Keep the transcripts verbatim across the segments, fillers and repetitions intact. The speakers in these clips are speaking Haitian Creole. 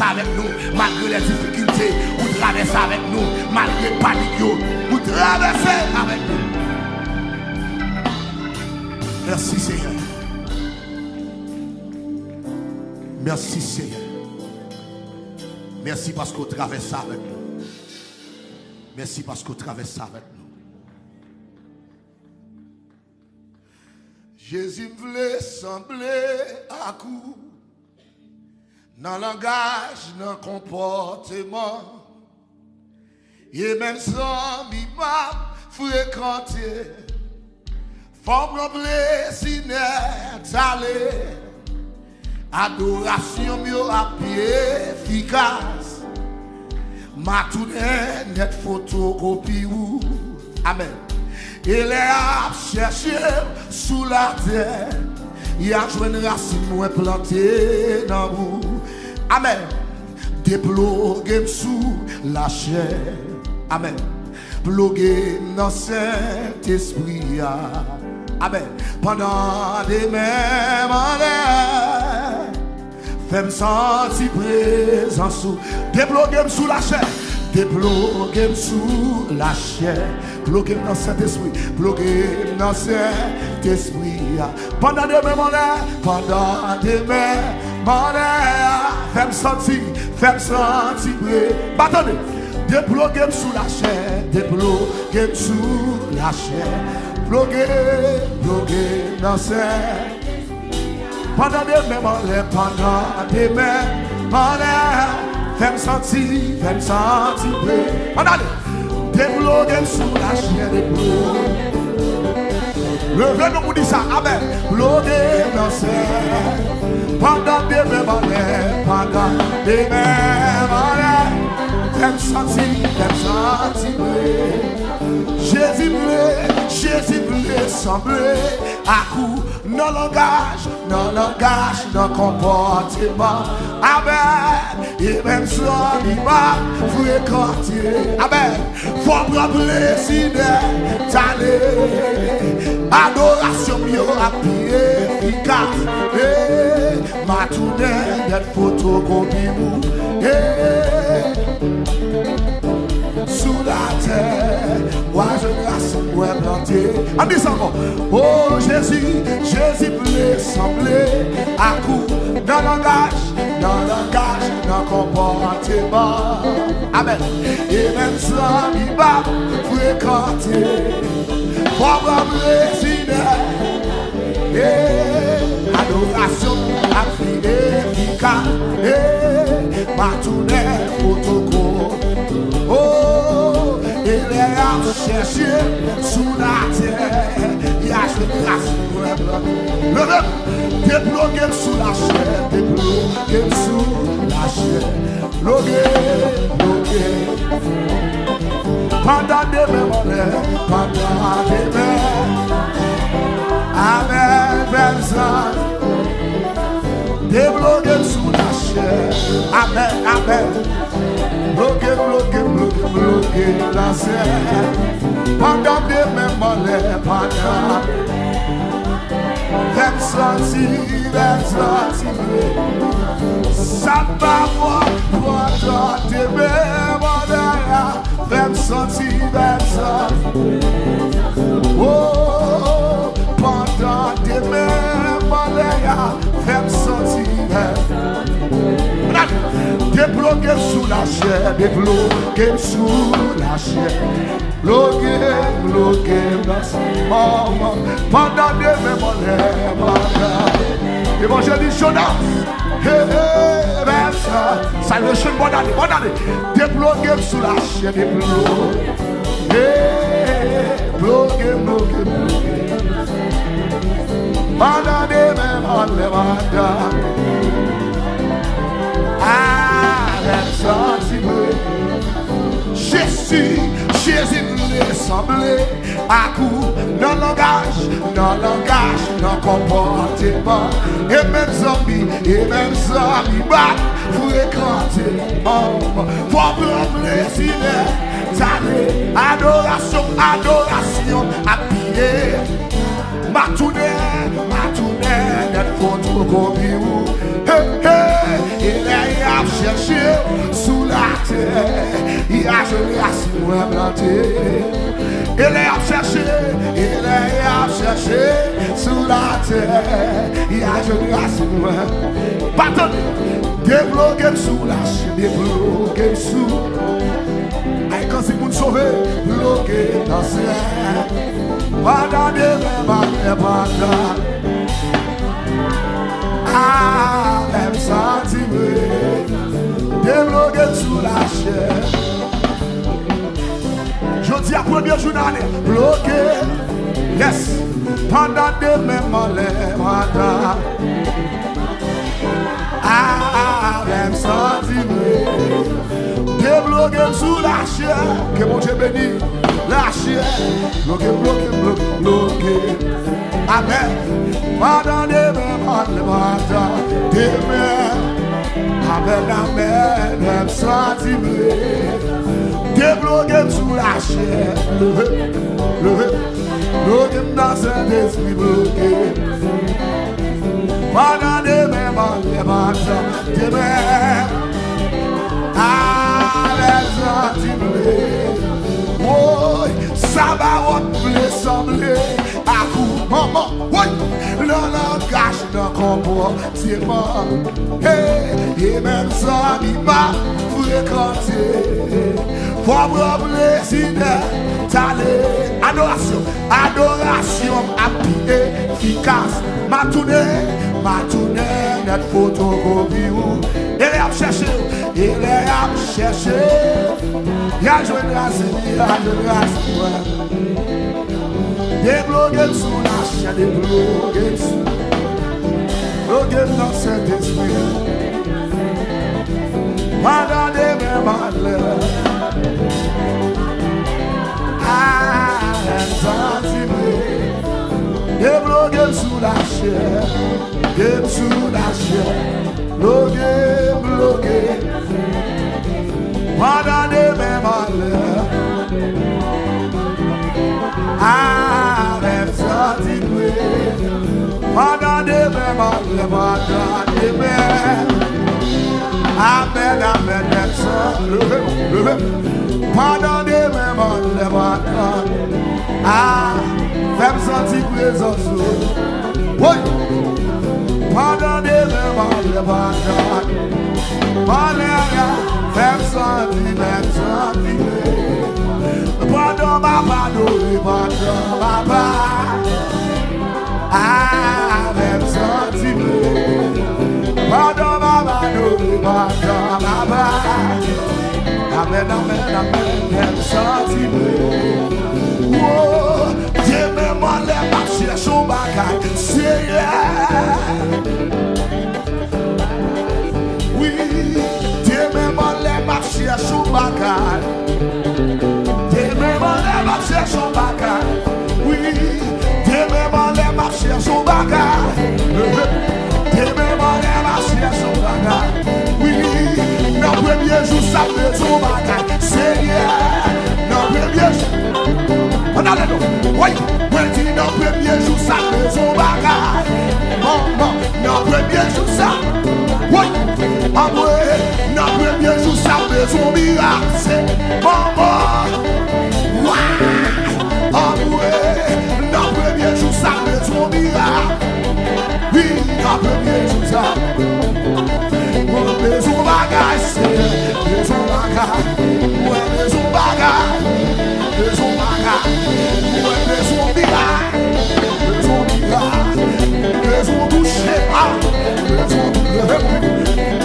Avèk nou, malgre lè difikilte, ou travèse avèk nou, malgre panik yo, ou travèse avèk nou. Mèsi, Senyè. Mèsi, Senyè. Mèsi paske w travèse avèk nou. Mèsi paske w travèse avèk nou. Jezi, m vle sanble ak ou nan langaj, nan konpòteman, e menm zanmi m ap frekante. Fò w pran plezi nèt ale. Adorasyon m yo ap pi efikas. M a tounen nèt fotokopi ou. Amèn. E lè y ap chèche m sou latè, y a jwenn rasin mwen plante nan bou. Amèn. Deploge m sou lachè. Amèn. Ploge m nan Sentespri a. Amèn. Pandan demen m anlè, fè m santi prezans ou. Deploge m sou lachè. Deploge m sou lachè. Ploge m nan Sentespri. Ploge m nan Sentespri a. Pandan demen m anlè, pandan demen m anlè, fè m santi, fè m santi pre. Ba tande. Deploge m sou lachè, deploge m sou lachè. Ploge, ploge m nan Sentespri. Pandan demen m anlè, pandan demen m anlè, fè m santi, fè m santi pre. Ann ale. Deploge m sou lachè, deploge. Leve non pou di sa, amèn. Ploge m nan Sentespri. Pandan demen m anlè, pandan demen m anlè, fè m santi, fè m santi pre. Jezi, m vle, Jezi, m vle sanble ak ou. Nan langaj, nan langaj, nan konpòteman. Amèn. E menm zanmi m ap frekante. Amèn. Fò w pran plezi nèt ale. Adorasyon m yo ap pi efikas. E m a tounen nèt fotokopi ou. E sou latè, w a jwenn rasin mwen plante. Ann di sa ankò. O Jezi, Jezi, m vle sanble ak ou nan langaj, nan langaj, nan konpòteman. Amèn. E menm zanmi m ap frekante. Pòv prezidè. E adorasyon ap pi efikas. E m a tounen pwotokòl. O, e lè y ap chèche sou latè, y a jwenn rasin mwen plante. Leve m, deploge m sou lachè, deploge m sou lachè. Bloke, bloke. Pandan demen m anlè, pandan demen. Amèn, bèl zan. Debloke m sou lachè. Amèn, amèn. Bloke, bloke, bloke, bloke lachè. Pandan demen m anlè, pandan. Fè m santi, fè m santi. Sa pa mwen pandan demen m anlè a. Fè m santi, fè m santi. O, pandan demen m anlè a. Fè m santi, fè m. Debloke m sou lachè, debloke m sou lachè. Bloke, bloke m nan sa. Pandan demen m anlè, pandan. Evanjelis Jonas. Hey, hey, bèl sa. Salvation, bòn ane, bòn ane. Debloke m sou lachè, debloke. Hey, bloke, bloke, bloke. Pandan demen m anlè, pandan. Avèk santi mwen. Jezi, Jezi, m vle sanble ak ou nan langaj, nan langaj, nan konpòteman. E menm zanmi, e menm zanmi m ap frekante. O, pran plezi nèt ale, adorasyon, adorasyon ap piye. M a tounen, m a tounen nèt fotokopi ou. Hey, hey, e lè y ap Chèche sou latè, y a jwenn rasin mwen plante. E lè y ap chèche, e lè y ap chèche sou latè, y a jwenn rasin mwen. Pa tande, debloke m sou lachè, debloke m sou. Ay, kan si moun sove, bloke nan syèl. Pandan demen malè pandan. A, lè m santi m rele, debloke m sou lachè. Jodi a premye jou nan ane, bloke. Yes. Pandan demen malè pandan. A, lè m santi m rele, debloke m sou lachè. Ke Bondye beni lachè. Bloke, bloke, bloke, bloke. Amèn. Pandan demen, pandan, pandan demen. Amèn, amèn. Lè m santi m rele, debloke m sou lachè. Leve, leve. Bloke m nan Sentespri, bloke. Pandan demen, pandan, pandan demen. A, lè m santi m rele. Woy, sa bawòt vle sanble ak ou manman. Woy, nan langaj, nan konpòteman. Hey, e menm zanmi m ap frekante. Fò pran plezi nèt ale. Adorasyon, adorasyon m ap pi efikas. M a tounen, m a tounen nèt fotokopi ou. E lè y ap chèche, e lè y ap chèche, y a jwenn rasin, y a jwenn rasin mwen. Debloke m sou lachè, debloke m sou. Bloke m nan Sentespri. Pandan demen malè. A, lè m santi m rele, debloke m sou lachè. Bloke m sou lachè. Bloke, bloke. Pandan demen malè. A, lè m santi m rele. Pandan demen malè, pandan demen. Amèn, amèn, lè m santi, leve, leve. Pandan demen malè, pandan. A, fè m santi prezans ou. Woy! Pandan demen malè, pandan. Pandan, fè m santi, fè m santi. Pandan m ap adore, pandan m ap a, a, fè m santi. Pandan m ap adore, pandan m ap a. Amèn, amèn, amèn, fè m santi. Wo, demen malè m ap chèche yon bagay, Senyè. Wi, demen malè m ap chèche yon bagay. Demen malè m ap chèche yon bagay. Wi, demen malè m ap chèche yon bagay. Demen malè m ap chèche yon bagay. Wi, nan premye jou sa m bezwen yon bagay. Senyè, nan premye jou. Ann ale non. Woy, mwen di nan premye jou sa m bezwen yon bagay. Manman, nan premye jou sa. Woy, anmwe, nan premye jou sa m bezwen yon mirak. Se manman. Wa! Anmwe, nan premye jou sa m bezwen yon mirak. Wi, nan premye jou sa. Mwen bezwen yon bagay, Senyè, bezwen yon bagay. Mwen bezwen yon bagay, bezwen yon bagay. Mwen bezwen yon mirak, bezwen yon mirak. Bezwen yon touche, a, bezwen yon touche.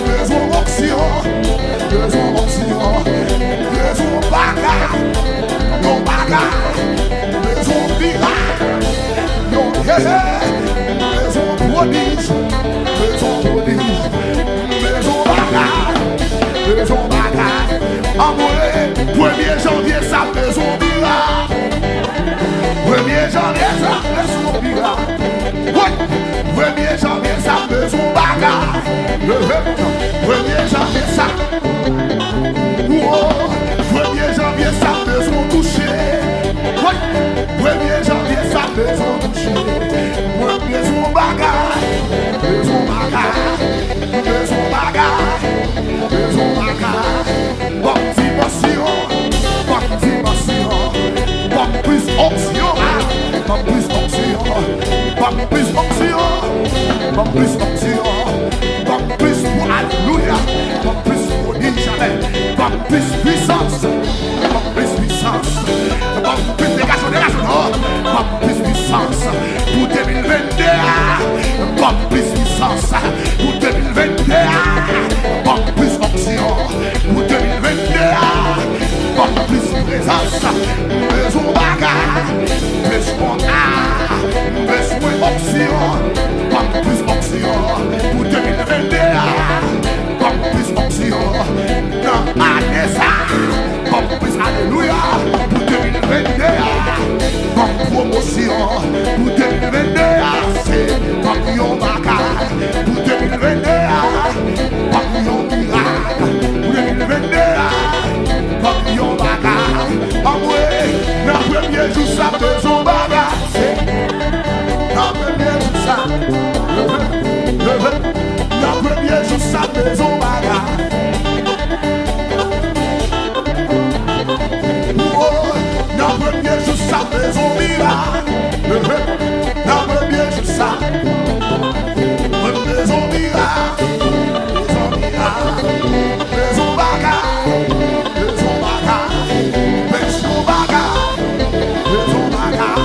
Bezwen yon onksyon, bezwen yon onksyon. Bezwen yon bagay, yon bagay. Bezwen yon mirak. Yo, hey, hey, bezwen pwodij, bezwen pwodij, bezwen bagay, bezwen bagay. Ban m plis onksyon. Ban m plis pou alelouya. Ban m plis pwodij, amèn. Ban m plis pwisans. Ban m plis pwisans. Ban m plis, degaje w, degaje w, non. Ban m plis pwisans pou de mil venn de a. Ban m plis pwisans pou de mil venn de a. Ban m plis onksyon. Pou de mil venn de a, ban m plis prezans. M bezwen yon bagay. M bezwen a, m bezwen onksyon. Ban m plis onksyon. Pou de mil venn de a, ban m plis onksyon. Nan ane sa, ban m plis alelouya. Pou de mil venn de a, ban m pwomosyon. Pou de mil venn de a, se ban m yon bagay. Pou de mil venn de a, ban m yon mirak. Pou de mil venn de a, ban m yon bagay. Anmwe, nan premye jou sa m bezwen bagay. Se nan premye jou sa. Nan premye jou sa m bezwen bagay. Nan premye jou sa m bezwen mirak. Nan premye jou sa. Mwen bezwen mirak. Bezwen mirak. Bezwen bagay. Bezwen bagay. Bezwen bagay. Bezwen bagay.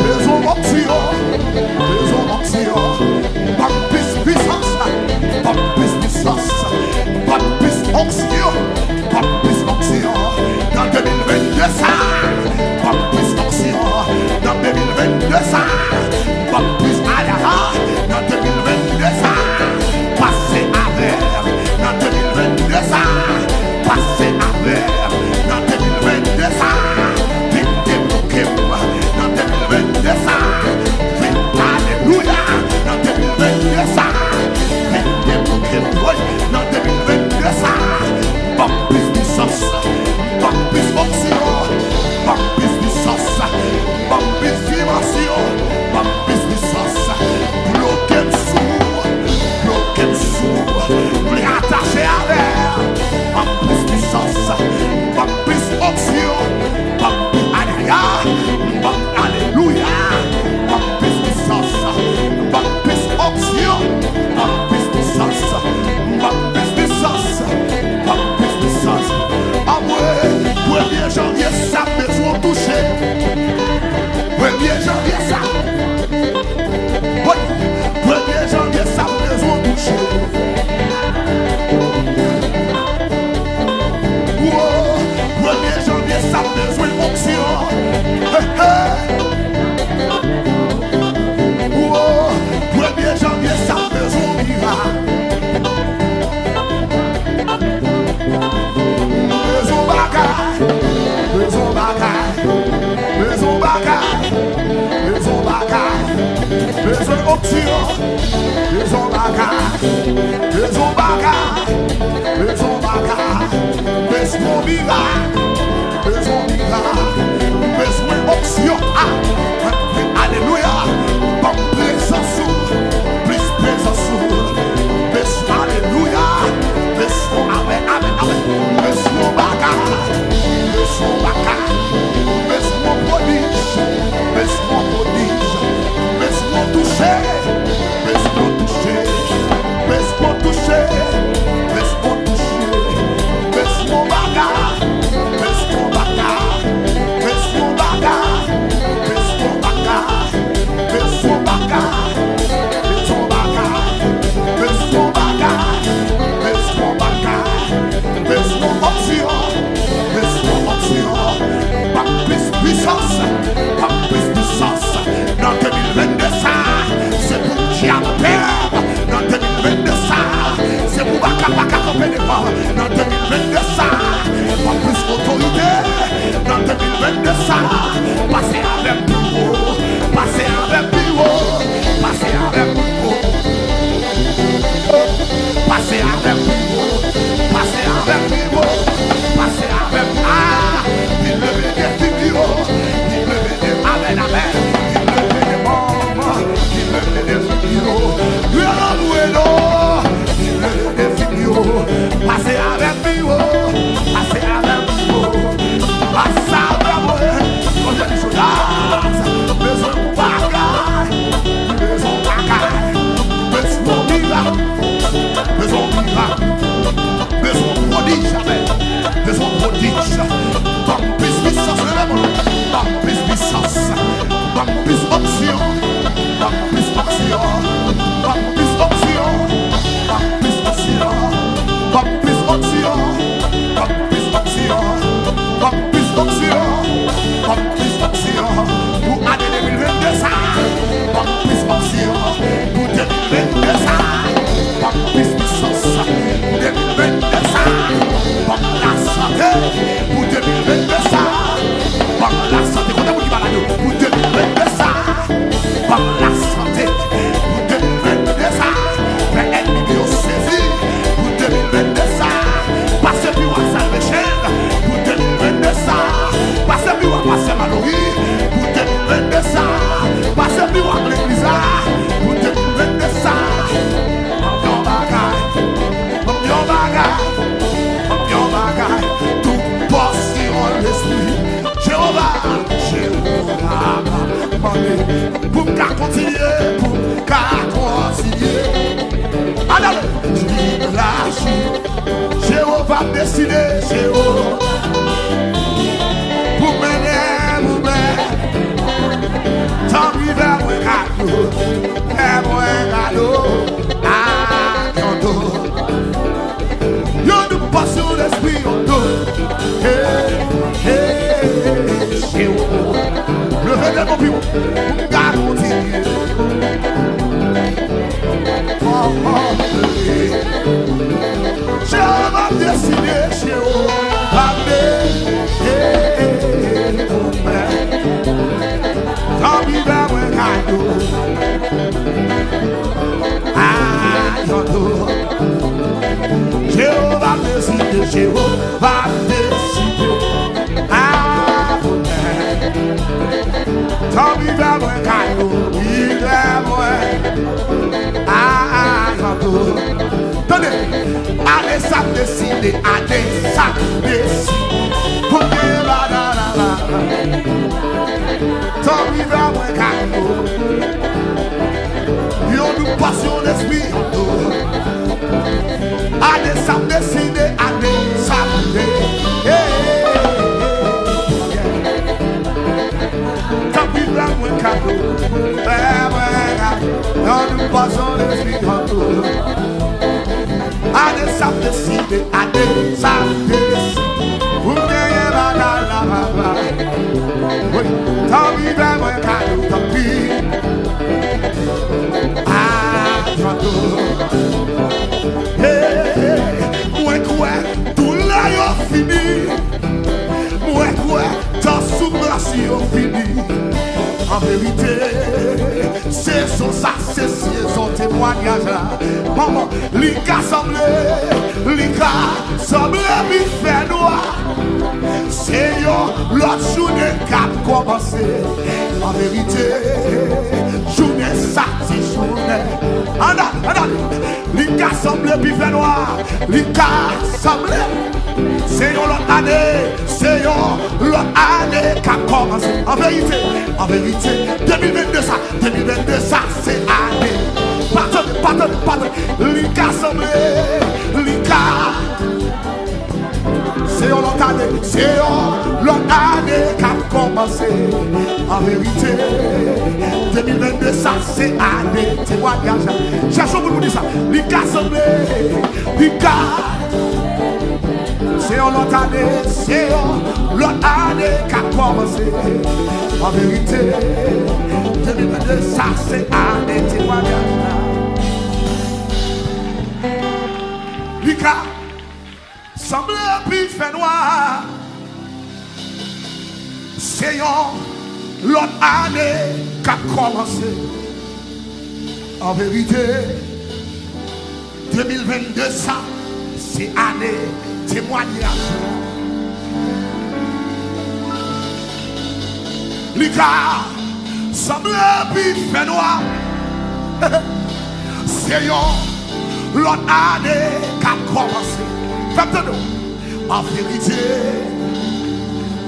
Bezwen onksyon. Bezwen onksyon. Ban m plis pwisans. Ban m plis pwisans. Ban m plis onksyon. Ban m plis onksyon. Nan de mil venn de sa. Ban m plis onksyon. Nan de mil venn de sa. Ban m plis alelouya. Nan de mil venn de sa. Pase avè m. Nan de mil venn de sa. Pase avè m. Nan de mil venn de sa. Vin debloke m. Nan de mil venn de sa. Vin alelouya. Nan de mil venn de sa. Vin debloke m. Woy. Nan de mil venn de sa. Ban m plis pwisans. Ban m plis onksyon. Ban m plis pwisans. Ban m plis dimansyon. Ban m plis pwisans. Bloke m sou. Bloke m sou. M vle atache avè. Ban m plis pwisans. Ban m plis onksyon. Ban m plis alelouya. Ban m alelouya. Ban m plis pwisans. Ban m plis onksyon. Ban m plis pwisans. Ban m plis pwisans. Ban m plis pwisans. Anmwe, premye janvye sa m bezwen touche. Premye janvye sa. Woy, premye janvye sa m bezwen touche. Wo, premye janvye sa m bezwen onksyon. Hey, hey. Wo, premye janvye sa m bezwen mirak. Bezwen bagay, bezwen bagay, bezwen bagay, bezwen bagay, bezwen onksyon, bezwen bagay, bezwen bagay, bezwen bagay, bezwen mirak, bezwen mirak, bezwen onksyon. Ah, alelouya, ban m prezans ou, plis prezans ou, bezwen alelouya. Bezwen, amèn, amèn, amèn. Bezwen bagay. Bezwen bagay. Bezwen pwodij. Bezwen pwodij. Bezwen touche. Bezwen touche. Bezwen touche. Bezwen touche. Bezwen bagay. Bezwen bagay. Bezwen bagay. Bezwen bagay. Bezwen bagay. Bezwen bagay. Bezwen bagay. Bezwen bagay. Bezwen onksyon. Bezwen onksyon. Ban m plis pwisans. Ban m plis pwisans. Nan de mil venn de sa, se pou dyab pè. Nan de mil venn de sa, se pou baka pa ka kanpe devan. Nan de mil venn de sa, ban m plis otorite. Nan de mil venn de sa, pase avè m pi wo. Pase avè m pi wo. Pase avè m pi wo. Pase avè m pi wo. Pase avè m pi wo. Pase avè m. Ah! Vin leve defi pi wo. Vin leve defi. Amèn, amèn. Vin leve defi. Vin leve defi pi wo. Lwe non, lwe non. Vin leve defi pi wo. Pase avè m pi wo. Pase avè m pi wo. Pase avè mwen. Sonje di Jonas. Bezwen bagay. Bezwen bagay. Ka kontinye pou m ka kontinye. Adale, tribiyasyon. Jewova deside, Jewova. Pou mennen, pou mennen. Tanpri fè mwen kado, fè mwen kado. A, kado. Yon doub pòsyon lespri, yon doub. Hey, hey, hey, hey. Leve de men w pi wo pou m ka kontinye. Oh, oh, hey. Jewova deside, Jewova deside. Tanpri fè mwen kado. A, yon doub. Jewova deside, Jewova deside. A, pou mwen. Tanpri fè mwen kado, wi, fè mwen. A, a, yon doub. Tande, ane sa m deside, ane sa m deside. Pou m gen bagay la, la, la. Tanpri fè mwen kado. Yon doub pòsyon lespri, yon doub. Ane sa m deside, ane sa m de-, hey, hey, hey, hey. Tanpri fè mwen kado, fè mwen kado. Yon doub pòsyon lespri, yon doub. Ane sa m deside, ane sa m deside. Pou m genyen bagay la, papa. Wi, tanpri fè mwen kado, tanpri. A, kado. Hey, mwen kwè doulè yo fini. Mwen kwè tan soufrans yo fini. An verite, sezon sa se sezon temwayaj la. Manman, li ka sanble, li ka sanble pi fè nwa. Se yon lòt jounen k ap kòmanse. An verite, jounen sa se jounen. Ann ale, ann ale. Li ka sanble pi fè nwa, li ka sanble. Se yon lòt ane, se yon lòt ane k ap kòmanse. An verite, an verite, de mil vennde sa, de mil vennde sa, se ane. Pa tande, pa tande, pa tande. Li ka sanble, li ka. Se yon lòt ane, se yon lòt ane k ap kòmanse. An verite, de mil vennde sa, se ane temwayaj la. Chèche yon moun pou di sa. Li ka sanble, li ka. Se yon lòt ane, se yon lòt ane k ap kòmanse. An verite, de mil vennde sa, se ane temwayaj la. Li ka sanble pi fè nwa. Se yon lòt ane k ap kòmanse. An verite, de mil vennde sa, se ane temwayaj la. Li ka sanble pi fè nwa. Se yon lòt ane k ap kòmanse. Fè m tande w. An verite,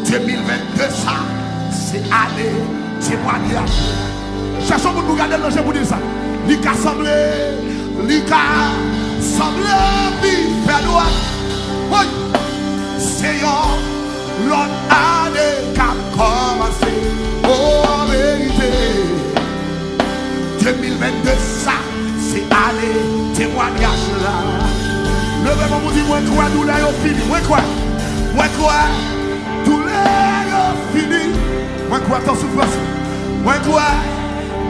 de mil vennde sa, se ane temwayaj. Chèche yon moun pou gade l nan je pou di l sa. Li ka sanble, li ka sanble pi fè nwa. Woy! Se yon lòt ane k ap kòmanse. O, an verite, de mil vennde sa, se ane temwayaj la. Leve men w pou di, mwen kwè doulè yo fini. Mwen kwè. Mwen kwè doulè yo fini. Mwen kwè tan soufrans. Mwen kwè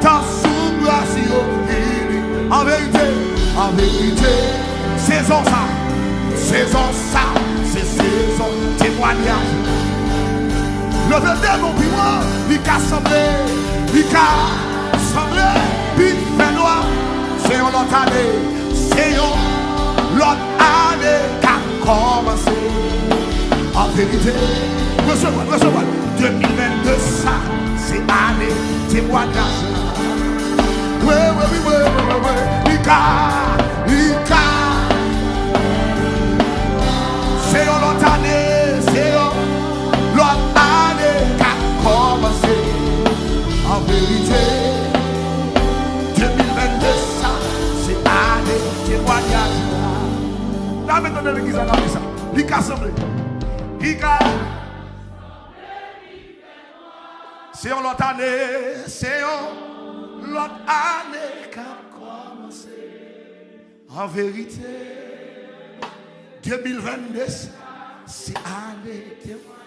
tan soufrans yo fini. An verite, an verite, sezon sa, sezon sa, se sezon temwayaj. Leve de men w pi wo, li ka sanble, li ka sanble pi fè nwa. Se yon lòt ane, se yon lòt ane k ap kòmanse. An verite, resevwa l, resevwa l. De mil vennde sa, se ane temwayaj la. Wi, wi, wi, wi, wi, wi, wi. Li ka, li ka. Se yon lòt ane, se yon lòt ane k ap kòmanse. An verite, Amèn, tande legliz la k ap di sa. Li ka sanble. Li ka. Se yon lòt ane, se yon lòt ane k ap kòmanse. An verite, de mil venn de sa, se ane temwayaj.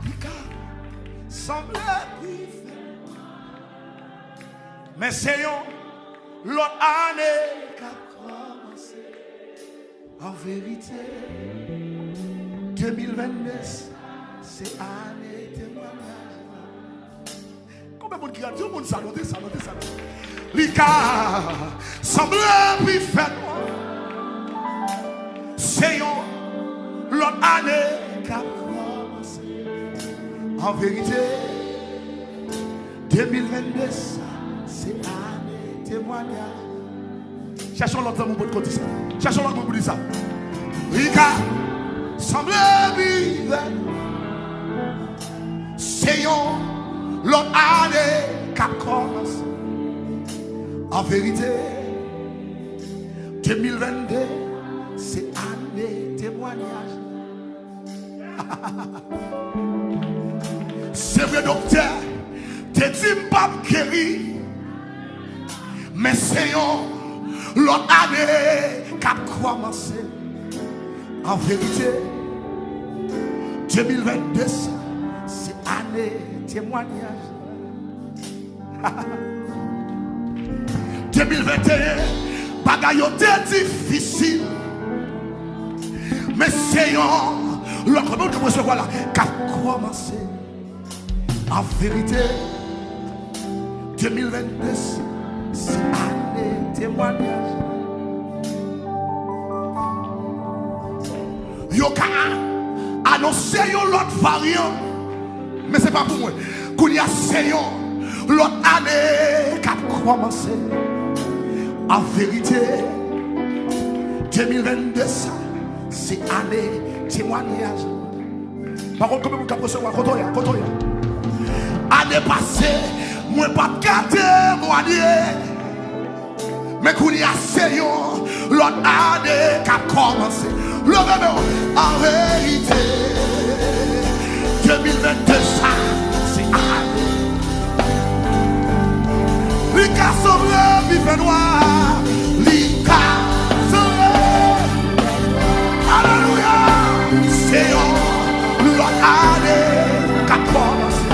Li ka sanble pi fè, men se yon lòt ane k ap kòmanse. An verite, de mil venn de sa, se ane temwayaj. Konbyen moun ki ka di yon moun sa, note sa, note sa. Li ka sanble pi fè nwa. Se yon lòt ane k ap kòmanse. An verite, de mil venn de sa, se ane temwayaj. Chèche yon lòt zanmi pou di sa. Chèche yon lòt moun pou di sa. Li ka sanble pi fè nwa. Se yon lòt ane k ap kòmanse. An verite, de mil venn de se ane temwayaj. Se vre, doktè te di m p ap geri, men se yon lòt ane k ap kòmanse. An verite, de mil venn de sa, se ane temwayaj. De mil venteyen, bagay yo te difisil, men se yon lòt, konbyen moun k ap resevwa la, k ap kòmanse. An verite, de mil venn de se ane temwayaj. Yo ka anonse yon lòt varyan, men se pa pou mwen. Kounye a, se yon lòt ane k ap kòmanse. An verite, de mil venn de sa, se ane temwayaj. Pa kont konbyen moun k ap resevwa, kote w ye, kote w ye. Ane pase, mwen pa t ka temwaye. Men kounye a, se yon lòt ane k ap kòmanse. Leve men w. An verite, de mil venn de sa, se ane. Li ka sanble pi fè nwa. Li ka sanble. Alelouya. Se yon lòt ane k ap kòmanse.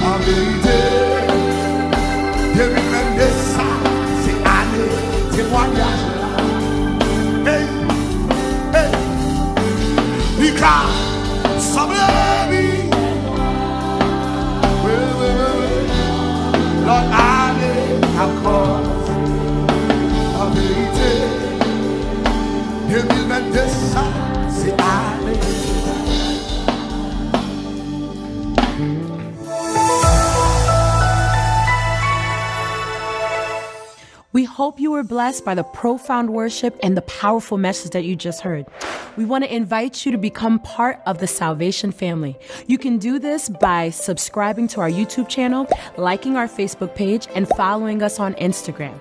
An verite, de mil venn de sa, se ane temwayaj la. Hey, hey. Li ka sanble pi. Wi, wi, wi, wi. Lòt ane ankò. An verite, de mil venn de sa, se ane. We hope you were blessed by the profound worship and the powerful message that you just heard. We want to invite you to become part of the Salvation family. You can do this by subscribing to our YouTube channel, liking our Facebook page, and following us on Instagram.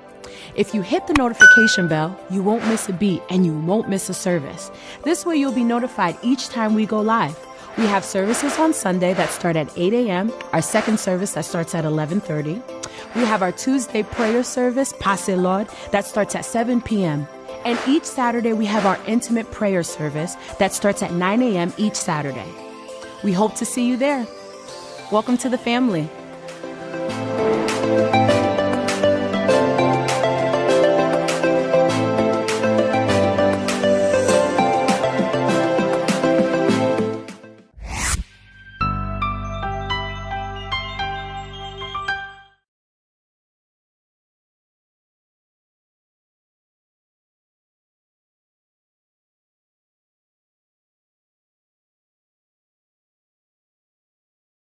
If you hit the notification bell, you won't miss a beat and you won't miss a service. This way, you'll be notified each time we go live. We have services on Sunday that start at eight a m, our second service that starts at eleven thirty. We have our Tuesday prayer service, Pase Lòd, that starts at seven p m. And each Saturday, we have our intimate prayer service that starts at nine a m each Saturday. We hope to see you there. Welcome to the family.